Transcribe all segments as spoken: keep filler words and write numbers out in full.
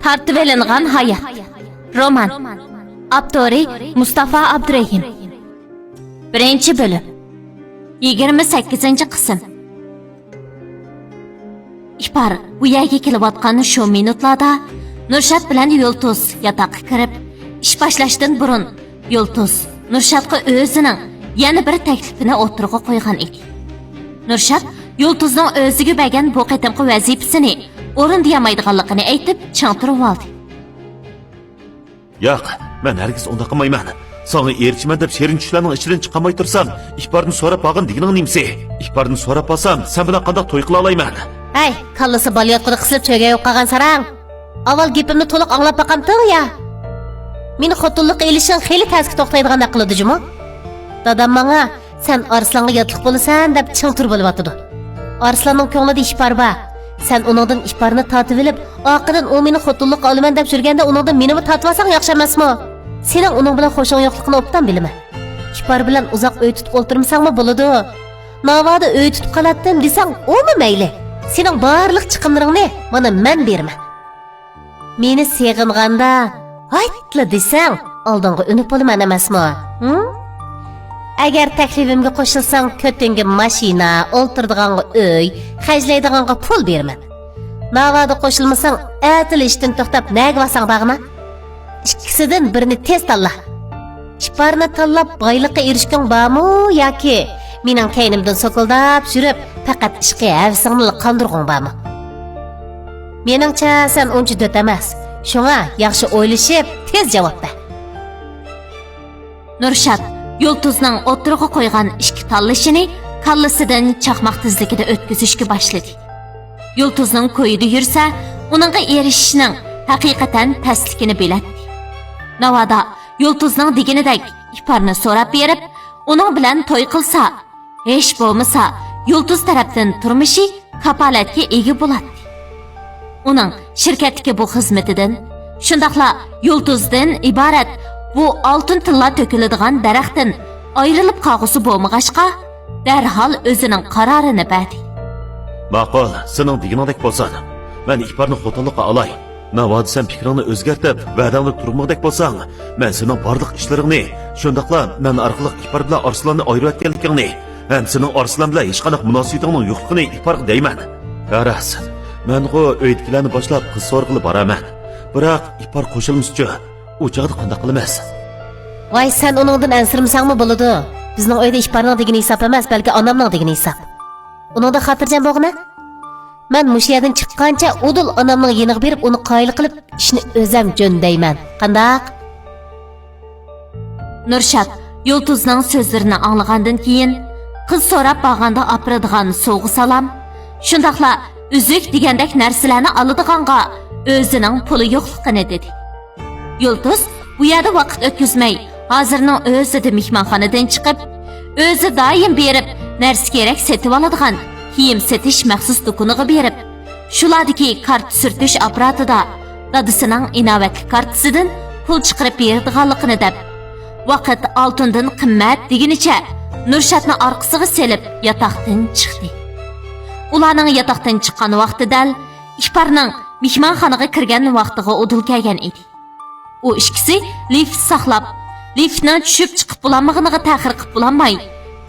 تارتىۋېلىنغان ھايات. رومان. ئاپتورى مۇستافا ئابدۇرېھىم. بىرىنچى بۆلۈم. يىگىرمە سەككىزىنچى قىسىم. ئىپار بۇ يەرگە كېلىۋاتقان شۇ مىنۇتلاردا نۇرشات بىلەن يۇلتۇز ياتاققا كىرىپ، ئىش باشلاشتىن بۇرۇن يۇلتۇز نۇرشاتقا ئۆزىنىڭ يەنە بىر تەكلىپىنى ئوتتۇرىغا قويغان ئىدى. نۇرشات يۇلتۇزنىڭ ئۆزىگە بەرگەن بۇ قېتىمقى ۋەزىپىسىنى ئورۇندىيالمايدىغانلىقىنى ئېيتىپ، چىڭ تۇرۇۋالدى. ياق، مەن ھەرگىز ئۇنداق قىلمايمەن. ساڭا ئېرىشىمەن دەپ شېرىن چۈشلەرنىڭ ئىچىدىن چىقالماي تۇرسام، ئىپارنى سوراپ باققىن دېگىنىڭ نېمىسى؟ ئىپارنى سوراپ باقسام، سەن بىلەن قانداق توي قىلالايمەن؟ ھەي، كاللىسى بالىياتقۇدا قىسىلىپ چۆگە يوق قالغان ساراڭ. ئاۋۋال گېپىمنى تولۇق ئاڭلاپ باقامتىڭ يا؟ مېنى خوتۇنلۇققا ئېلىشىڭ خېلى تەسكە توختايدىغاندەك قىلىدۇ جۇمۇ. دادام ماڭا، سەن ئارسلانغا ياتلىق بولىسەن دەپ چىڭ تۇر بولۇۋاتىدۇ. ئارسلاننىڭ كۆڭلىدە ئىپار بار. سەن ئۇنىڭدىن ئىپارنى تارتىۋېلىپ، ئارقىدىن ئۇ مېنى خوتۇنلۇققا ئالىمەن دەپ يۈرگەندە ئۇنىڭدىن مېنىمۇ تارتىۋالساڭ ياخشى ئەمەسمۇ؟ سېنىڭ ئۇنىڭ بىلەن خوشۇڭ يوقلۇقىنى ئوبدان بىلىمەن. ئىپار بىلەن ئۇزاق ئۆي تۇتۇپ ئولتۇرمىساڭمۇ بولىدۇ. ناۋادا ئۆي تۇتۇپ قالاتتىم دېسەڭ، ئۇمۇ مەيلى. سېنىڭ بارلىق چىقىملىرىڭنى مانا مەن بېرىمەن. مېنى سېغىنغاندا، ھايتلا دېسەڭ، ئالدىڭغا ئۈنۈپ بولىمەن ئەمەسمۇ؟ ھىم؟ ئەگەر تەكلىپىمگە قوشۇلساڭ، كۆتۈڭگە ماشىنا، ئولتۇرىدىغانغا ئۆي، خەجلەيدىغانغا پۇل بېرىمەن. ناۋادا قوشۇلمىساڭ، ئەتىلا ئىشتىن توختاپ، نەگە بارساڭ بارغىنا. ئىككىسىدىن بىرىنى تېز تاللا. ئىپارنى تاللاپ بايلىققا ئېرىشكۈڭ بارمۇ ياكى مېنىڭ كەينىمدىن سوكۇلداپ يۈرۈپ، پەقەت ئىشقى ھەۋىسىڭنىلا قاندۇرغۇڭ بارمۇ؟ مېنىڭچە، سەن ئۇنچە دۆت ئەمەس. شۇڭا ياخشى ئويلىشىپ، تېز جاۋاب بەر. نۇرشات يۇلتۇزنىڭ ئوتتۇرىغا قويغان ئىككى تاللىشىنى كاللىسىدىن چاقماق تېزلىكىدە ئۆتكۈزۈشكە باشلىدى. يۇلتۇزنىڭ كويىدا يۈرسە، ئۇنىڭغا ئېرىشىشنىڭ ھەقىقەتەن تەسلىكىنى بىلەتتى. ناۋادا يۇلتۇزنىڭ دېگىنىدەك ئىپارنى سوراپ بېرىپ، ئۇنىڭ بىلەن توي قىلسا، ھېچ بولمىسا يۇلتۇز تەرەپتىن تۇرمۇشى كاپالەتكە ئىگە بولاتتى. ئۇنىڭ شىركەتتىكى بۇ خىزمىتىدىن، شۇنداقلا يۇلتۇزدىن ئىبارەت بۇ ئالتۇن تىللار تۆكۈلىدىغان دەرەختىن ئايرىلىپ قالغۇسى بولمىغاچقا، دەرھال ئۆزىنىڭ قارارىنى بەردى. ماقۇل، سېنىڭ دېگىنىڭدەك بولسۇن. مەن ئىپارنى خوتۇنلۇققا ئالاي. ناۋادا سەن پىكرىڭنى ئۆزگەرتىپ، ۋەدەڭدە تۇرمىغۇدەك بولساڭ، مەن سېنىڭ بارلىق ئىشلىرىڭنى، شۇنداقلا مەن ئارقىلىق ئىپار بىلەن ئارسلاننى ئايرىۋەتكەنلىكىڭنى ھەم سېنىڭ ئارسلان بىلەن ھېچقانداق مۇناسىۋىتىڭنىڭ يوقلۇقىنى ئىپارغا دەيمەن. ھە راست، مەنغۇ ئۆيدىكىلەرنى باشلاپ قىز سورىغىلى بارىمەن. بىراق ئىپار قوشۇلمىسىچۇ؟ ئۇ چاغدا قانداق قىلىمىز؟ ۋاي، سەن ئۇنىڭدىن ئەنسىرىمىسەڭمۇ بولىدۇ. بىزنىڭ ئۆيدە ئىپارنىڭ دېگىنى ھېساب ئەمەس، بەلكى ئانامنىڭ دېگىنى ھېساب. ئۇنىڭدا خاتىرجەم بولغىنە. مەن مۇشۇ يەردىن چىققانچە ئۇدۇل ئانامنىڭ يېنىغا بېرىپ، ئۇنى قايىل قىلىپ، ئىشنى ئۆزەم جۆندەيمەن. قانداق؟ نۇرشات يۇلتۇزنىڭ سۆزلىرىنى ئاڭلىغاندىن كېيىن، قىز سوراپ بارغاندا ئاپىرىدىغان سوۋغا-سالام، شۇنداقلا ئۈزۈك دېگەندەك نەرسىلەرنى ئالىدىغانغا ئۆزىنىڭ پۇلى يوقلۇقىنى دېدى. يۇلتۇز بۇ يەردە ۋاقىت ئۆتكۈزمەي، ھازىرنىڭ ئۆزىدە مېھمانخانىدىن چىقىپ، ئۆزى دائىم بېرىپ نەرسە-كېرەك سېتىۋالىدىغان كىيىم سېتىش مەخسۇس دۇكىنىغا بېرىپ، شۇلاردىكى كارتا سۈرتۈش ئاپپاراتىدا دادىسىنىڭ ئىناۋەتلىك كارتىسىدىن پۇل چىقىرىپ بېرىدىغانلىقىنى دەپ، ۋاقىت ئالتۇندىن قىممەت دېگىنىچە نۇرشاتنى ئارقىسىغا سېلىپ ياتاقتىن چىقتى. ئۇلارنىڭ ياتاقتىن چىققان ۋاقتى دەل ئىپارنىڭ مېھمانخانىغا كىرگەن ۋاقتىغا ئۇدۇل كەلگەن ئىدى. ئۇ ئىككىسى لىفىت ساقلاپ، لىفتنىڭ چۈشۈپ چىقىپ بولالمىغىنىغا تەخىر قىپ بولالماي،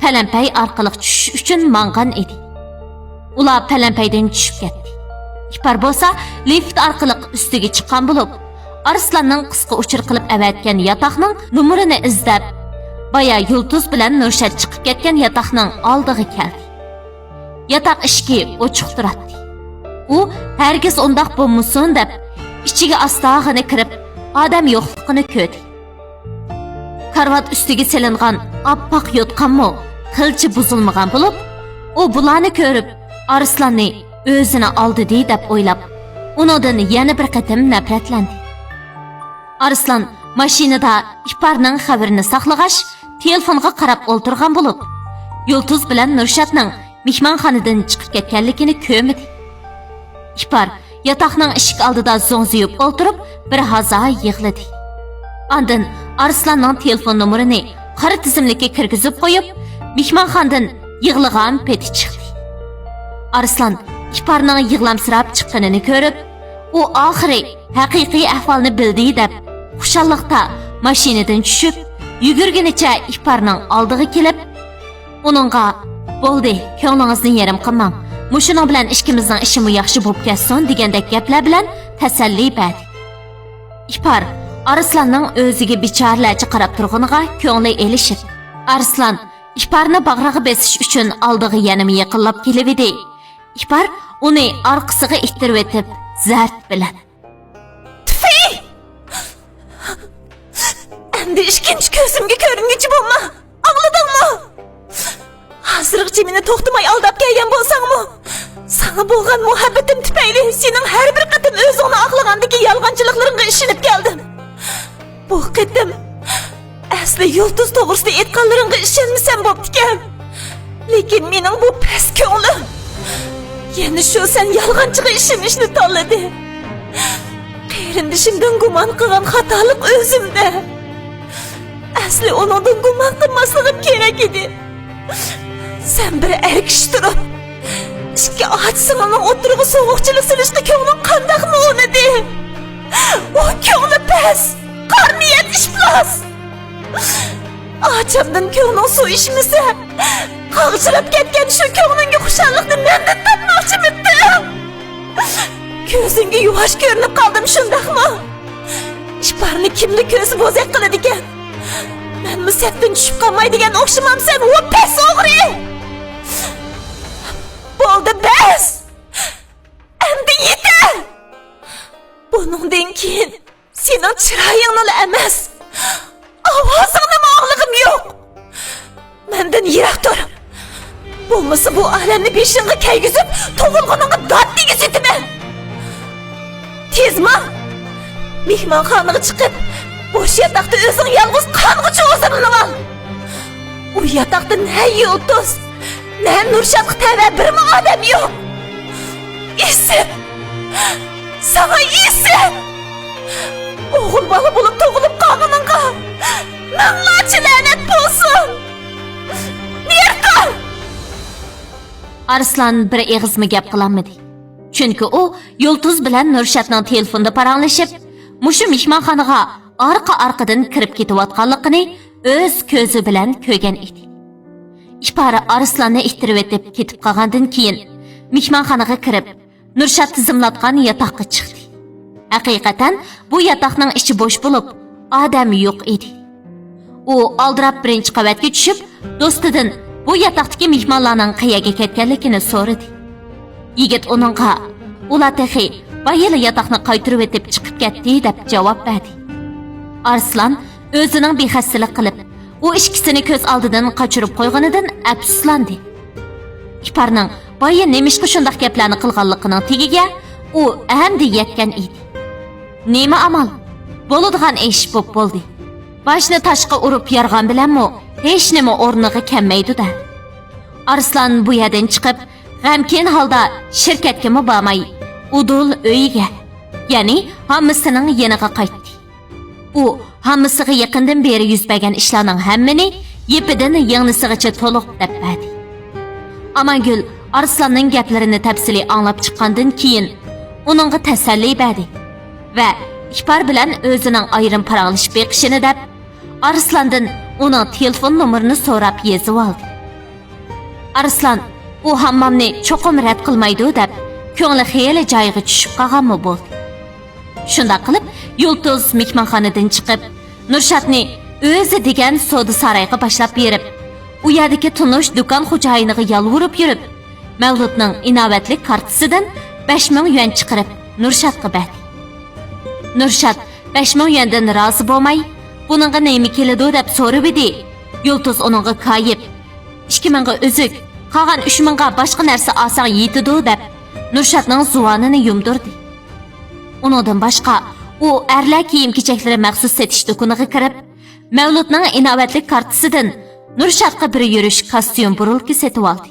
پەلەمپەي ئارقىلىق چۈشۈش ئۈچۈن ماڭغان ئىدى. ئۇلار پەلەمپەيدىن چۈشۈپ كەتتى. ئىپار بولسا لىفىت ئارقىلىق ئۈستىگە چىققان بولۇپ، ئارسلاننىڭ قىسقا ئۇچۇر قىلىپ ئەۋەتكەن ياتاقنىڭ نومۇرىنى ئىزدەپ، بايا يۇلتۇز بىلەن نۇرشات چىقىپ كەتكەن ياتاقنىڭ ئالدىغا كەلدى. ياتاق ئىشىكى ئوچۇق تۇراتتى. ئۇ ھەرگىز ئۇنداق بولمىسۇن دەپ، ئىچىگە ئاستاغىنا كىرىپ، ئادەم يوقلۇقىنى كۆردى. كارىۋات ئۈستىگە سېلىنغان ئاپئاق يوتقانمۇ قىلچە بۇزۇلمىغان بولۇپ، ئۇ بۇلارنى كۆرۈپ، ئارسلاننى ئۆزىنى ئالدىدى دەپ ئويلاپ، ئۇنىڭدىن يەنە بىر قېتىم نەپرەتلەندى. ئارسلان ماشىنىدا ئىپارنىڭ خەۋىرىنى ساقلىغاچ، تېلېفونغا قاراپ ئولتۇرغان بولۇپ، يۇلتۇز بىلەن نۇرشاتنىڭ مېھمانخانىدىن چىقىپ كەتكەنلىكىنى كۆرمىدى. ئىپار ياتاقنىڭ ئىشىك ئالدىدا زوڭزىيىپ ئولتۇرۇپ، بىر ھازا يىغلىدى. ئاندىن ئارسلاننىڭ تېلېفون نومۇرىنى قارا تىزىملىككە كىرگۈزۈپ قويۇپ، مېھمانخانىدىن يىغلىغان پېتى چىقتى. ئارسلان ئىپارنىڭ يىغلامسىراپ چىققىنىنى كۆرۈپ، ئۇ ئاخىرى ھەقىقىي ئەھۋالنى بىلدى دەپ، خۇشاللىقتا ماشىنىدىن چۈشۈپ، يۈگۈرگىنىچە ئىپارنىڭ ئالدىغا كېلىپ، ئۇنىڭغا، «بولدى، كۆڭلىڭىزنى يېرىم قىلماڭ. مۇشۇنىڭ بىلەن ئىككىمىزنىڭ ئىشىمۇ ياخشى بولۇپ كەتسۇن» دېگەندەك گەپلەر بىلەن تەسەللى بەردى. ئىپار ئارسلاننىڭ ئۆزىگە بىچارىلەرچە قاراپ تۇرغىنىغا كۆڭلى ئېلىشىپ، ئارسلان ئىپارنى باغرىغا بېسىش ئۈچۈن ئالدىغا يەنىمۇ يېقىنلاپ كېلىۋىدى. ئىپار ئۇنى ئارقىسىغا ئىتتىرىۋېتىپ، زەرب بىلەن، «تۈفەي! ئەمدى ئىككىنچى كۆزۈمگە كۆرۈنگۈچى بولما! ئاڭلىدىڭمۇ؟ ھازىرغىچە مېنى توختىماي ئالداپ كەلگەن بولساڭمۇ، ساڭا بولغان مۇھەببىتىم تۈپەيلى سېنىڭ ھەر بىر قېتىم ئۆزۈڭنى ئاقلىغاندىكى يالغانچىلىقلىرىڭغا ئىشىنىپ كەلدىم. بۇ قېتىم ئەسلى يۇلتۇز توغرىسىدا ئېيتقانلىرىڭغا ئىشەنمىسەم بوپتىكەن. لېكىن مېنىڭ بۇ پەس كۆڭلۈم يەنە شۇ سەن يالغانچىغا ئىشىنىشنى تاللىدى. قېرىندىشىمدىن گۇمان قىلغان خاتالىق ئۆزۈمدە. ئەسلى ئۇنىڭدىن گۇمان قىلماسلىقىم كېرەك ئىدى. سەن بىر ئەر كىشى تۇرۇپ، ئىككى ئاچا سىڭىلنىڭ ئوتتۇرىغا سوغۇقچىلىق سېلىشقا كۆڭلۈڭ قانداقمۇ ئۇنىدى؟ ئۇ كۆڭلى پەس، قارا نىيەت ئىپلاس. ئاچامدىن كۆڭلۈڭ سۇ ئىچمىسە، قاغجىراپ كەتكەن شۇ كۆڭلۈڭگە خۇشاللىقنى مەندىن تاپماقچىمىدىڭ؟ كۆزۈڭگە يۇۋاش كۆرۈنۈپ قالدىم، شۇنداقمۇ؟ ئىپارنى كىملا كۆرسە بوزەك قىلىدىكەن. مەنمۇ سەپتىن چۈشۈپ قالماي دېگەن ئوخشىمامسەن، ۋۇ پەس ئوغرى! بولدى، بەس! ئەمدى يېتەر! بۇنىڭدىن كېيىن سېنىڭ چىرايىڭنىلا ئەمەس، ئاۋازىڭنىمۇ ئاڭلىغۇم يوق. مەندىن يىراق تۇر. بولمىسا بۇ ئالەمنى بېشىڭغا كەيگۈزۈپ، تۇغۇلغىنىڭغا دات دېگۈزۈۋېتىمەن. تېز ماڭ! مېھمانخانىغا چىقىپ، بوش ياتاقتا ئۆزۈڭ يالغۇز قانغۇچە ھۇزۇرلىنىۋال. ئۇ ياتاقتا نە يۇلتۇز، نە نۇرشاتقا تەۋە بىرمۇ ئادەم يوق. ئىسىت! ساڭا ئىسىت! ئوغۇل بالا بولۇپ تۇغۇلۇپ قالغىنىڭغا مىڭلارچە لەنەت بولسۇن! نېرى تۇر! ئارسلان بىر ئېغىزمۇ گەپ قىلالمىدى. چۈنكى ئۇ يۇلتۇز بىلەن نۇرشاتنىڭ تېلېفوندا پاراڭلىشىپ، مۇشۇ مېھمانخانىغا ئارقا-ئارقىدىن كىرىپ كېتىۋاتقانلىقىنى ئۆز كۆزى بىلەن كۆرگەن ئىدى. ئىپارە ئارسلاننى ئىتتىرىۋېتىپ كېتىپ قالغاندىن كېيىن، مېھمانخانىغا كىرىپ، نۇرشات تىزىملاتقان ياتاققا چىقتى. ھەقىقەتەن بۇ ياتاقنىڭ ئىچى بوش بولۇپ، ئادەم يوق ئىدى. ئۇ ئالدىراپ بىرىنچى قەۋەتكە چۈشۈپ، دوستىدىن بۇ ياتاقتىكى مېھمانلارنىڭ قەيەرگە كەتكەنلىكىنى سورىدى. يىگىت ئۇنىڭغا، «ئۇلار تېخى بايىلا ياتاقنى قايتۇرۇۋېتىپ چىقىپ كەتتى» دەپ جاۋاب بەردى. ئارسلان ئۆزىنىڭ بىخەستىلىك قىلىپ، ئۇ ئىككىسىنى كۆز ئالدىدىن قاچۇرۇپ قويغىنىدىن ئەپسۇسلاندى. ئىپارنىڭ بايا نېمىشقا شۇنداق گەپلەرنى قىلغانلىقىنىڭ تېگىگە ئۇ ئەمدى يەتكەن ئىدى. نېمە ئامال؟ بولىدىغان ئىش بوپ بولدى. باشنى تاشقا ئۇرۇپ يارغان بىلەنمۇ ھېچنېمە ئورنىغا كەلمەيدۇ-دە. ئارسلان بۇ يەردىن چىقىپ، غەمكىن ھالدا شىركەتكىمۇ بارماي، ئۇدۇل ئۆيىگە، يەنى ھاممىسىنىڭ يېنىغا قايتتى. ئۇ ھاممىسىغا يېقىندىن بېرى يۈز بەرگەن ئىشلارنىڭ ھەممىنى يىپىدىن يىڭنىسىغىچە تولۇق دەپ بەردى. ئامانگۈل ئارسلاننىڭ گەپلىرىنى تەپسىلىي ئاڭلاپ چىققاندىن كېيىن، ئۇنىڭغا تەسەللى بەردى ۋە ئىپار بىلەن ئۆزىنىڭ ئايرىم پاراڭلىشىپ بېقىشىنى دەپ، ئارسلاندىن ئۇنىڭ تېلېفون نومۇرىنى سوراپ يېزىۋالدى. ئارسلان ئۇ ھاممامنى چوقۇم رەت قىلمايدۇ دەپ، كۆڭلى خېلى جايىغا چۈشۈپ قالغانمۇ بولدى. شۇنداق قىلىپ، يۇلتۇز مېھمانخانىدىن چىقىپ، نۇرشاتنى ئۆزى دېگەن سودا سارايغا باشلاپ بېرىپ، ئۇ يەردىكى تونۇش دۇكان خوجايىنىغا يالۋۇرۇپ يۈرۈپ، مەۋلۇتنىڭ ئىناۋەتلىك كارتىسىدىن بەش مىڭ يۈەن چىقىرىپ، نۇرشاتقا بەردى. نۇرشات بەش مىڭ يۈەندىن رازى بولماي، «بۇنىڭغا نېمە كېلىدۇ؟» دەپ سورىۋىدى. يۇلتۇز ئۇنىڭغا كايىپ، «ئىككى مىڭغا ئۈزۈك، قالغان ئۈچ مىڭغا باشقا نەرسە ئالساڭ يېتىدۇ» دەپ، نۇرشاتنىڭ زۇۋانىنى يۇمدۇردى. ئۇنىڭدىن باشقا، ئۇ ئەرلەر كىيىم-كېچەكلىرى مەخسۇس سېتىش دۇكىنىغا كىرىپ، مەۋلۇتنىڭ ئىناۋەتلىك كارتىسىدىن نۇرشاتقا بىر يۈرۈش كاستيۇم بۇرۇلكا سېتىۋالدى.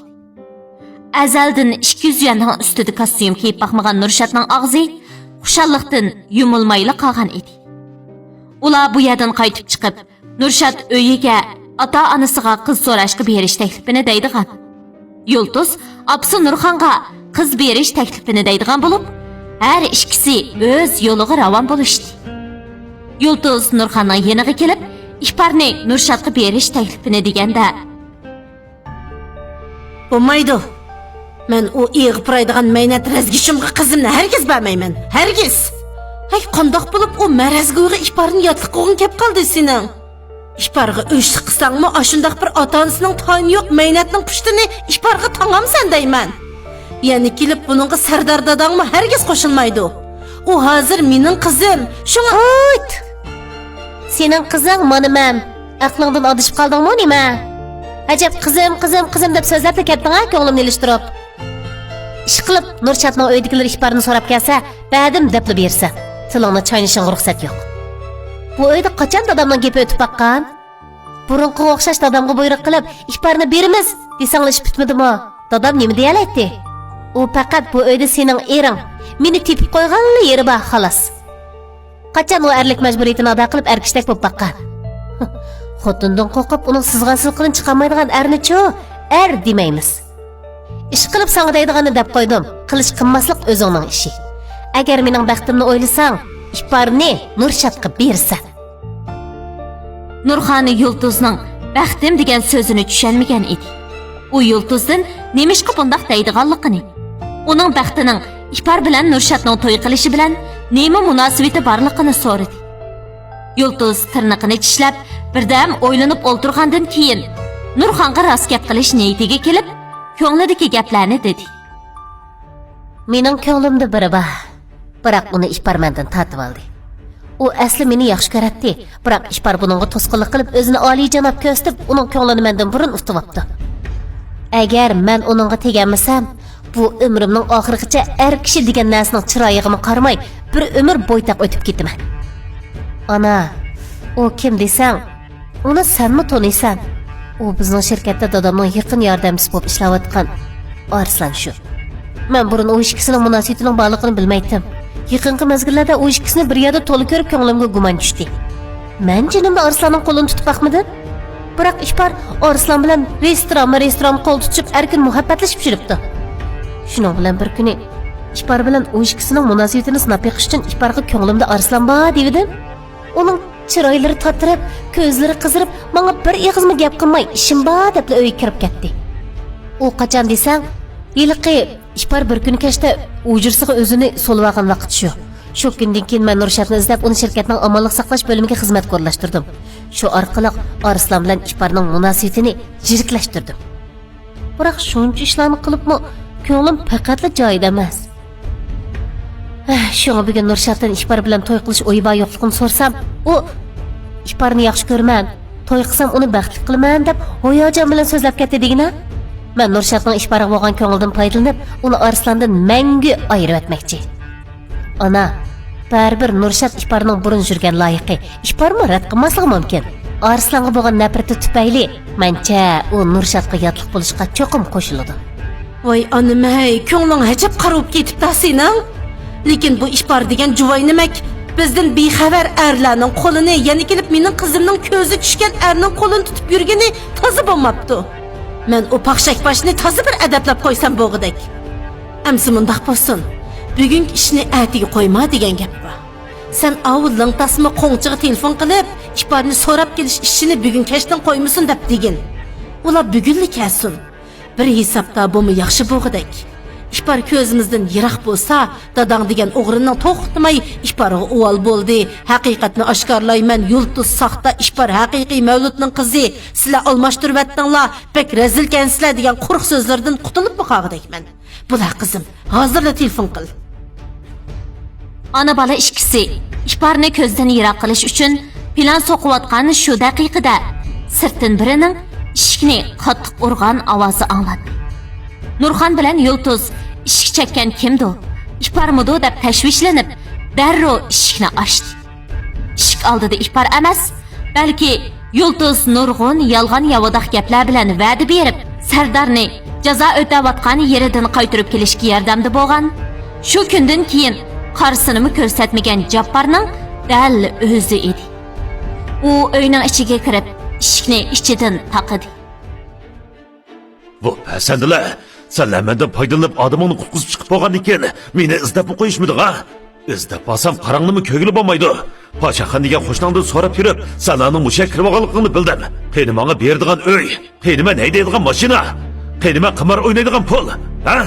ئەزەلدىن ئىككى يۈز يۈەننىڭ ئۈستىدە كاستيۇم كىيىپ باقمىغان نۇرشاتنىڭ ئاغزى خۇشاللىقتىن يۇمۇلمايلا قالغان ئىدى. ئۇلار بۇ يەردىن قايتىپ چىقىپ، نۇرشات ئۆيىگە ئاتا-ئانىسىغا قىز سوراشقا بېرىش تەكلىپىنى دەيدىغان. يۇلتۇز ئاپىسى نۇرخانغا قىز بېرىش تەكلىپىنى دەيدىغان بولۇپ، ھەر ئىككىسى ئۆز يولىغا راۋان بولۇشتى. يۇلتۇز نۇرخاننىڭ يېنىغا كېلىپ، ئىپارنى نۇرشاتقا بېرىش تەكلىپىنى دېگەندە، بولمايدۇ. مەن ئۇ ئېغىپرايدىغان مەينەت رەزگۈچۈمغا قىزىمنى ھەرگىز بەرمەيمەن. ھەرگىز! ھەي، قانداق بولۇپ ئۇ مەن رەزگۈيغا ئىپارنى ياتلىق قىلغۇڭ كەپ قالدى سېنىڭ؟ ئىپارغا ئۆچلۈك قىلساڭمۇ، ئاشۇنداق بىر ئاتا-ئانىسىنىڭ تايىنى يوق مەينەتنىڭ پۇشتىنى ئىپارغا تاڭامسەن دەيمەن. يەنە كېلىپ بۇنىڭغا سەردار داداڭمۇ ھەرگىز قوشۇلمايدۇ. ئۇ ھازىر مېنىڭ قىزىم، شۇڭا. ھويت! سېنىڭ قىزىڭ مانا مەن. ئەقلىڭدىن ئادىشىپ قالدىڭمۇ نېمە؟ ئەجەب، قىزىم، قىزىم، قىزىم دەپ سۆزلەپلا كەتتىڭ ھە، كۆڭلۈمنى ئېلىشتۇرۇپ. ئىشقىلىپ، نۇرشاتنىڭ ئۆيدىكىلىرى ئىپارنى سوراپ كەلسە، بەردىم دەپلا بېرىسەن. تىلىڭنى چاينىشىڭغا رۇخسەت يوق. بۇ ئۆيدە قاچان دادامنىڭ گېپى ئۆتۈپ باققان؟ بۇرۇنقىغا ئوخشاش دادامغا بۇيرۇق قىلىپ، ئىپارنى بېرىمىز دېسەڭلا ئىش پۈتمىدىمۇ؟ دادام نېمە دېيەلەيتتى؟ ئۇ پەقەت بۇ ئۆيدە سېنىڭ ئېرىڭ، مېنى تېپىپ قويغانلا يېرى بار، خالاس. قاچان ئۇ ئەرلىك مەجبۇرىيىتىنى ئادا قىلىپ، ئەر كىشىدەك بولۇپ باققان؟ خوتۇندىن قورقۇپ، ئۇنىڭ سىزغان-سىلقىنىنى چىقارمايدىغان ئەرنىچۇ ئەر دېمەيمىز. ئىشقىلىپ، ساڭا دەيدىغاننى دەپ قويدۇم. قىلىش قىلماسلىق ئۆزۈڭنىڭ ئىشى. ئەگەر مېنىڭ بەختىمنى ئويلىساڭ، ئىپارنى نۇرشاتقا بېرىسەن. نۇرخان يۇلتۇزنىڭ بەختىم دېگەن سۆزىنى چۈشەنمىگەن ئىدى. ئۇ يۇلتۇزدىن نېمىشقا بۇنداق دەيدىغانلىقىنى، ئۇنىڭ بەختىنىڭ ئىپار بىلەن نۇرشاتنىڭ توي قىلىشى بىلەن نېمە مۇناسىۋىتى بارلىقىنى سورىدى. يۇلتۇز تىرنىقىنى چىشلەپ، بىردەم ئويلىنىپ ئولتۇرغاندىن كېيىن، نۇرخانغا راست گەپ قىلىش نىيىتىگە كېلىپ، كۆڭلىدىكى گەپلەرنى دېدى. مېنىڭ كۆڭلۈمدە بىرى بار، بىراق ئۇنى ئىپار مەندىن تارتىۋالدى. ئۇ ئەسلى مېنى ياخشى كۆرەتتى، بىراق ئىپار بۇنىڭغا توسقۇنلۇق قىلىپ، ئۆزىنى ئالىيجاناب كۆرسىتىپ، ئۇنىڭ كۆڭلىنى مەندىن بۇرۇن ئۇتۇۋاپتۇ. ئەگەر مەن ئۇنىڭغا تېگەلمىسەم، بۇ ئۆمرۈمنىڭ ئاخىرىغىچە ئەر كىشى دېگەن نەرسىنىڭ چىرايىغىمۇ قارىماي، بىر ئۆمۈر بويتاق ئۆتۈپ كېتىمەن. ئانا، ئۇ كىم دېسەڭ، ئۇنى سەنمۇ تونۇيسەن. ئۇ بىزنىڭ شىركەتتە دادامنىڭ يېقىن ياردەمچىسى بولۇپ ئىشلەۋاتقان ئارسلان شۇ. مەن بۇرۇن ئۇ ئىككىسىنىڭ مۇناسىۋىتىنىڭ بارلىقىنى بىلمەيتتىم. يېقىنقى مەزگىللەردە ئۇ ئىككىسىنى بىر يەردە تولا كۆرۈپ، كۆڭلۈمگە گۇمان چۈشتى. مەن جېنىمدا ئارسلاننىڭ قولىنى تۇتۇپ باقمىدىم. بىراق ئىپار ئارسلان بىلەن رېستورانمۇ رېستوران قول تۇتۇشۇپ، ئەركىن مۇھەببەتلىشىپ يۈرۈپتۇ. شۇنىڭ بىلەن بىر كۈنى ئىپار بىلەن ئۇ ئىككىسىنىڭ مۇناسىۋىتىنى سىناپ بېقىش ئۈچۈن ئىپارغا كۆڭلۈمدە ئارسلان بار دېۋىدىم. ئۇنىڭ چىرايلىرى تاتىرىپ، كۆزلىرى قىزىرىپ، ماڭا بىر ئېغىزمۇ گەپ قىلماي، ئىشىم بار دەپلا ئۆيگە كىرىپ كەتتى. ئۇ قاچان دېسەڭ، ھېلىقى ئىپار بىر كۈنى كەچتە ھۇجرىسىغا ئۆزىنى سولىۋالغان ۋاقىت شۇ. شۇ كۈندىن كېيىن مەن نۇرشاتنى ئىزدەپ، ئۇنى شىركەتنىڭ ئامانلىق ساقلاش بۆلۈمىگە خىزمەتكە ئورۇنلاشتۇردۇم. شۇ ئارقىلىق ئارسلان بىلەن ئىپارنىڭ مۇناسىۋىتىنى يىرىكلەشتۈردۈم. بىراق شۇنچە ئىشلارنى قىلىپمۇ كۆڭلۈم پەقەتلا جايىدا ئەمەس. ھە، شۇڭا بۈگۈن نۇرشاتتىن ئىپار بىلەن توي قىلىش ئويى بار يوقلۇقىنى سورىسام، ئۇ «ئىپارنى ياخشى كۆرىمەن، توي قىلسام ئۇنى بەختلىك قىلىمەن» دەپ ھاياجان بىلەن سۆزلەپ كەتتى دېگىنە. مەن نۇرشاتنىڭ ئىپارغا بولغان كۆڭلىدىن پايدىلىنىپ، ئۇنى ئارسلاندىن مەڭگۈ ئايرىۋەتمەكچى. ئانا، بەرىبىر نۇرشات ئىپارنىڭ بۇرۇن يۈرگەن لايىقى، ئىپارمۇ رەت قىلماسلىقى مۇمكىن. ئارسلانغا بولغان نەپرىتى تۈپەيلى، مەنچە، ئۇ نۇرشاتقا ياتلىق بولۇشقا چوقۇم قوشۇلىدۇ. ۋاي ئانىمەي، كۆڭلۈڭ ئەجەب قارا بولۇپ كېتىپتۇ سېنىڭ. لېكىن بۇ ئىپار دېگەن جۇۋاينىمەك بىزدىن بىخەۋەر ئەرلەرنىڭ قولىنى، يەنە كېلىپ مېنىڭ قىزىمنىڭ كۆزى چۈشكەن ئەرنىڭ قولىنى تۇتۇپ يۈرگىنى تازا بولماپتۇ. مەن ئۇ پاخشەكباشنى تازا بىر ئەدەپلەپ قويسام بولغۇدەك. ئەمسە مۇنداق بولسۇن، بۈگۈنكى ئىشنى ئەتىگە قويما دېگەن گەپ بار. سەن ئاۋۇ لىڭتاسما قوڭچىغا تېلېفون قىلىپ، ئىپارنى سوراپ كېلىش ئىشىنى بۈگۈن كەچتىن قويمىسۇن دەپ دېگىن. ئۇلار بۈگۈنلا كەلسۇن. بىر ھېسابتا بۇمۇ ياخشى بولغۇدەك. ئىپار كۆزىمىزدىن يىراق بولسا، داداڭ دېگەن ئوغرىنىڭ توختىماي «ئىپارغا ئۇۋال بولدى، ھەقىقەتنى ئاشكارىلايمەن، يۇلتۇز ساختا، ئىپار ھەقىقىي مەۋلۇتنىڭ قىزى، سىلەر ئالماشتۇرۇۋەتتىڭلار، بەك رەزىلكەنسىلەر» دېگەن قۇرۇق سۆزلىرىدىن قۇتۇلۇپمۇ قالغۇدەكمەن. بولا قىزىم، ھازىرلا تېلېفون قىل. ئانا-بالا ئىككىسى ئىپارنى كۆزدىن يىراق قىلىش ئۈچۈن پىلان سوقۇۋاتقان شۇ دەقىقىدە، سىرتتىن بىرىنىڭ ئىشىكنى قاتتىق ئۇرغان ئاۋازى ئاڭلاندى. نۇرخان بىلەن يۇلتۇز ئىشىك چەككەن كىمدۇ، ئىپارمىدۇ دەپ تەشۋىشلىنىپ، دەررۇ ئىشىكنى ئاچتى. ئىشىك ئالدىدا ئىپار ئەمەس، بەلكى يۇلتۇز نۇرغۇن يالغان-ياۋىداق گەپلەر بىلەن ۋەدە بېرىپ، سەردارنى جازا ئۆتەۋاتقان يېرىدىن قايتۇرۇپ كېلىشكە ياردەمدە بولغان، شۇ كۈندىن كېيىن قارىسىنىمۇ كۆرسەتمىگەن جاپپارنىڭ دەل ئۆزى ئىدى. ئۇ ئۆينىڭ ئىچىگە كىرىپ، ئىشىكنى ئىچىدىن تاقىدى. ۋوھ، پەسەندىلەر! سەنلەر مەندىن پايدىلىنىپ ئادىمىڭنى قۇتقۇزۇپ چىقىپ بولغاندىن كېيىن مېنى ئىزدەپمۇ قويۇشمىدىڭ ھە؟ ئىزدەپ بارسام قاراڭنىمۇ كۆرگىلى بولمايدۇ. پاشاخان دېگەن قوشناڭدىن سوراپ يۈرۈپ سەنلەرنىڭ مۇشۇ يەرگە كىرىۋالغانلىقىڭنى بىلدىم. قېنى ماڭا بېرىدىغان ئۆي؟ قېنى مەن ھەيدەيدىغان ماشىنا؟ قېنى مەن قىمار ئوينايدىغان پۇل؟ ھە؟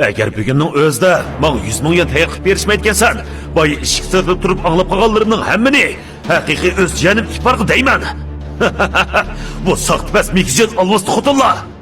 ئەگەر بۈگۈننىڭ ئۆزىدە ماڭا يۈز مىڭ يۈەن تەييار قىلىپ بېرىشمەيدىكەنسەن، بايا ئىشىك سىرتىدا تۇرۇپ ئاڭلاپ قالغانلىرىمنىڭ ھەممىنى ھەقىقىي ئۆز جېنىم ئىپارغا دەيمەن. بۇ ساختىپەز مېكىزيۈەن ئالۋاستى خوتۇنلار!